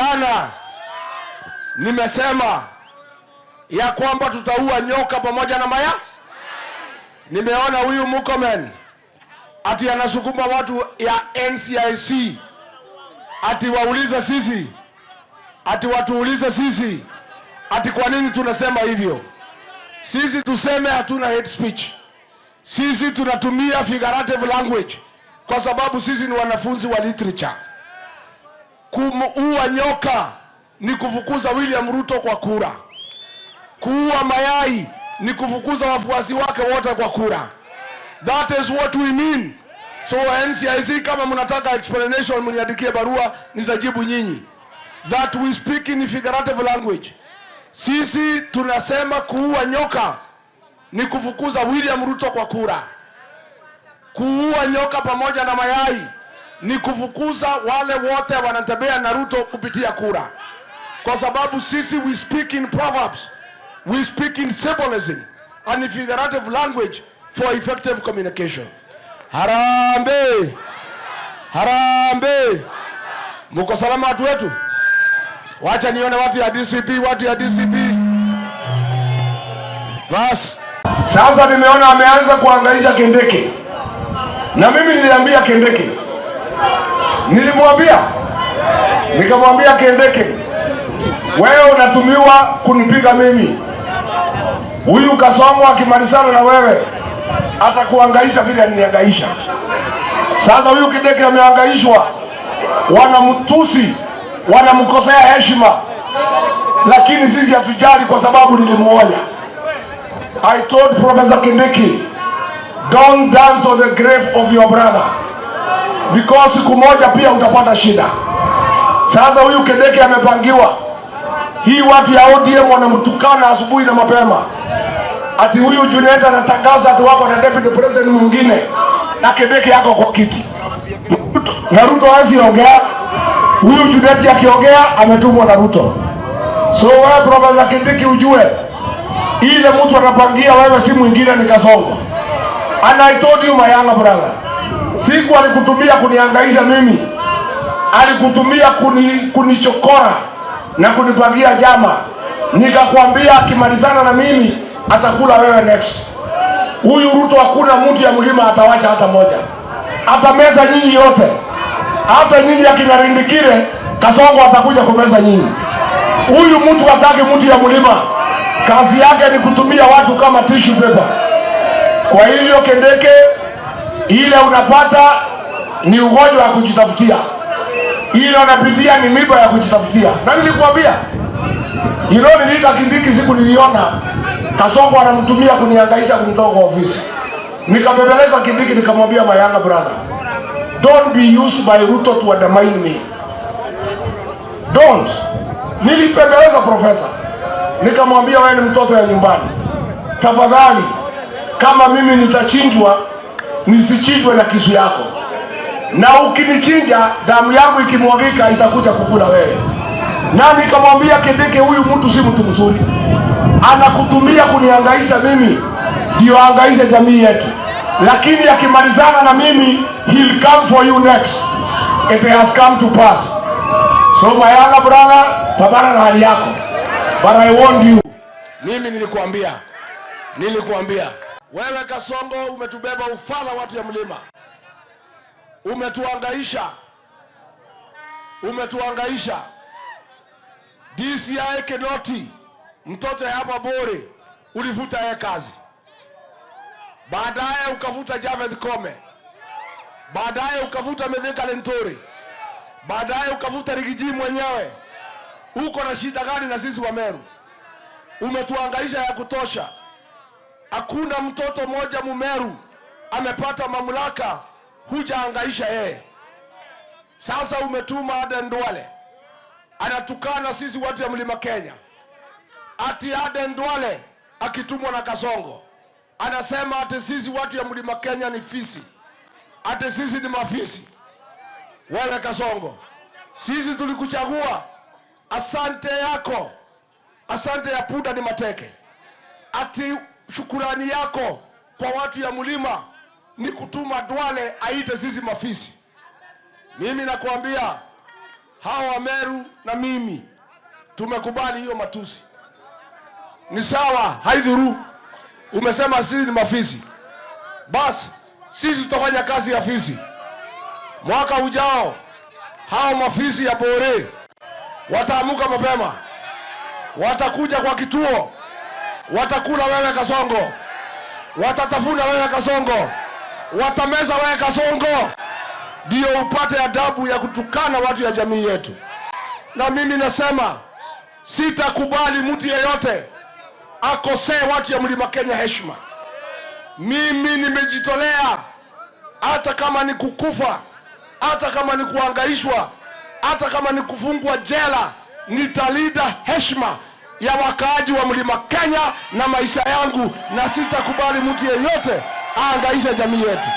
Jana nimesema ya kwamba tutaua nyoka pamoja na maya. Nimeona huyu Murkomen ati anasukuma watu ya NCIC ati waulize sisi, ati watuulize sisi ati kwa nini tunasema hivyo. Sisi tuseme hatuna hate speech. Sisi tunatumia figurative language kwa sababu sisi ni wanafunzi wa literature. Kumuua nyoka ni kufukuza William Ruto kwa kura. Kuua mayai ni kufukuza wafuasi wake wote kwa kura. That is what we mean. So NCIC, kama mnataka explanation, mniandikie barua, nitajibu nyinyi. That we speak in figurative language. Sisi tunasema kuua nyoka ni kufukuza William Ruto kwa kura. Kuua nyoka pamoja na mayai ni kufukuza wale wote wanatembea na Ruto kupitia kura, kwa sababu sisi, we speak in proverbs, we speak in symbolism and figurative language for effective communication. Harambee! Harambee! Muko salama, watu wetu? Wacha nione watu ya DCP, watu ya DCP. Bas. Sasa nimeona ameanza kuangaisha Kindiki, na mimi niliambia Kindiki, nilimwambia, nikamwambia, "Kindiki, wewe unatumiwa kunipiga mimi. Huyu Kasongo akimalizana na wewe atakuangaisha vile aliniangaisha." Sasa huyu Kindiki ameangaishwa, wanamtusi, wanamkosea heshima, lakini sisi hatujali kwa sababu nilimuonya. I told Professor Kindiki, "Don't dance on the grave of your brother because siku moja pia utapata shida." Sasa huyu Kindiki amepangiwa hii, watu ya ODM wanamtukana asubuhi na mapema, ati huyu Junet anatangaza ati wako na deputy president mwingine na Kindiki yako kwa kiti na Ruto hawezi ongea. Huyu Junet akiongea ametumwa na Ruto. So wewe Professor Kindiki ujue ile mtu anapangia wewe si mwingine ni Kasongo. And I told you, my younger brother, siku alikutumia kunihangaisha mimi, alikutumia kunichokora na kunipangia jama, nikakwambia akimalizana na mimi atakula wewe next. Huyu Ruto hakuna mtu ya mlima atawacha hata moja, atameza nyinyi yote, hata nyinyi akina Rindikire, Kasongo atakuja kumeza nyinyi. Huyu mtu hataki mtu ya mlima, kazi yake ni kutumia watu kama tissue paper. Kwa hivyo Kindiki, ile unapata ni ugonjwa wa kujitafutia, ile unapitia ni miba ya kujitafutia. Na nilikuambia, niliita Kindiki siku niliona Kasongo anamtumia kunihangaisha kunitoa kwa ofisi. Nikabembeleza Kindiki nikamwambia, "My younger brother, don't be used by Ruto to undermine me. Don't." Nilipembeleza profesa, nikamwambia, "Wewe ni mtoto ya nyumbani, tafadhali, kama mimi nitachinjwa, nisichinjwe na kisu yako, na ukinichinja damu yangu ikimwagika itakuja kukula wewe." Na nikamwambia Kindiki, huyu mtu si mtu mzuri, anakutumia kunihangaisha mimi ndio ahangaishe jamii yetu, lakini akimalizana na mimi, he'll come for you next. It has come to pass. So my younger brother, pambana na hali yako, but I warned you. Mimi nilikuambia, nilikuambia wewe Kasongo umetubeba ufala watu ya mlima, umetuhangaisha, umetuhangaisha. DCI Kinoti, mtoto ya hapa Bore, ulifuta yeye kazi, baadaye ukafuta Javeth Koome, baadaye ukafuta Mithika Linturi, baadaye ukafuta Riggy G mwenyewe. Uko na shida gani na sisi wa Meru? Umetuhangaisha ya kutosha. Hakuna mtoto mmoja Mumeru amepata mamlaka, hujahangaisha yeye. Sasa umetuma Aden Duale anatukana sisi watu ya mlima Kenya, ati Aden Duale akitumwa na Kasongo anasema ati sisi watu ya mlima Kenya ni fisi, ati sisi ni mafisi. Wewe Kasongo, sisi tulikuchagua, asante yako, asante ya punda ni mateke. Ati shukurani yako kwa watu ya mlima ni kutuma Duale aite sisi mafisi. Mimi nakwambia Hawa Wameru na mimi tumekubali hiyo matusi, ni sawa, haidhuru. Umesema sisi ni mafisi, basi sisi tutafanya kazi ya fisi. Mwaka ujao hao mafisi ya Bore wataamuka mapema, watakuja kwa kituo, watakula wewe Kasongo, watatafuna wewe Kasongo, watameza wewe Kasongo, ndio upate adabu ya kutukana watu ya jamii yetu. Na mimi nasema sitakubali mtu yeyote akosee watu ya Mlima Kenya heshima. Mimi nimejitolea, hata kama ni kukufa, hata kama ni kuangaishwa, hata kama ni kufungwa jela, nitalinda heshima ya wakaaji wa Mlima Kenya na maisha yangu, na sitakubali mtu yeyote aangaishe jamii yetu.